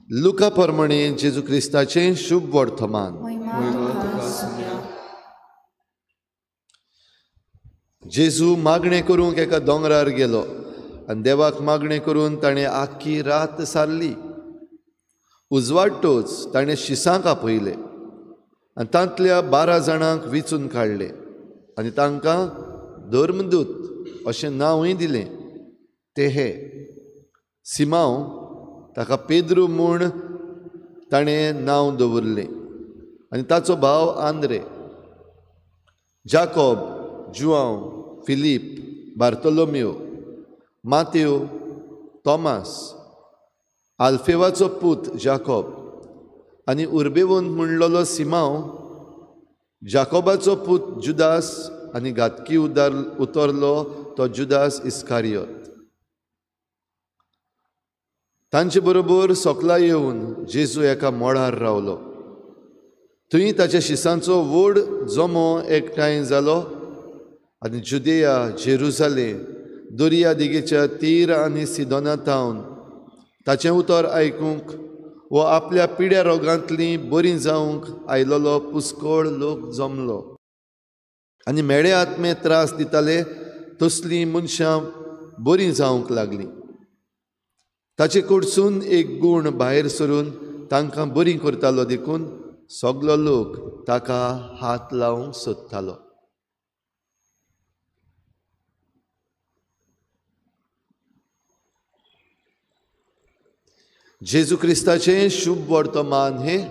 लुका प्रमाणे जेजू क्रिस्ताचें शुभ वर्तमान. जेजू मागणें करूंक एका दोंगरार गेलो आनी देवाक मागणें करून ताणें आख्खी रात सारली. उजवाडटोच ताणें शिसांक आपयले आनी तांतल्या 12 जाणांक विचून काडले आनी तांकां धर्मदूत अशें नांवूय दिलें. ते हे: सिमांव, ताका पेद्रू म्हूण ताणें नांव दवरलें आनी ताचो भाव आंद्रे, जाकोब, जुआंव, फिलीप, बार्तोलोमियो, मातेव, तॉमास, आल्फेवाचो पूत जाकोब आनी उर्बेवंत म्हणलेलो सिमांव, जाकोबाचो पूत जुदास आनी घातकी उतरलो तो जुदास इस्कारियोत. तांचे बरोबर सोकला येवन जेजू एका मळार रावलो. थंय ताच्या शिसांचो व्हड जमो एकठांय जालो आनी जुदेया, जेरुजालेम, दर्या देगेच्या तीर आनी सिदोना थावन ताचें उतर आयकूंक वो आपल्या पिड्या रोगांतलीं बरीं जावंक आयलोलो पुस्कोळ लोक जमलो. आनी मेळे आत्मे त्रास दिताले तसलीं मनशां बरीं जावंक लागलीं. ताचे कडसून एक गूण भायर सरून तांकां बरीं करतालो, देखून सगलो लोक ताका हात लावंक सोदतालो. जेजू क्रिस्ताचें शुभ वर्तमान हें.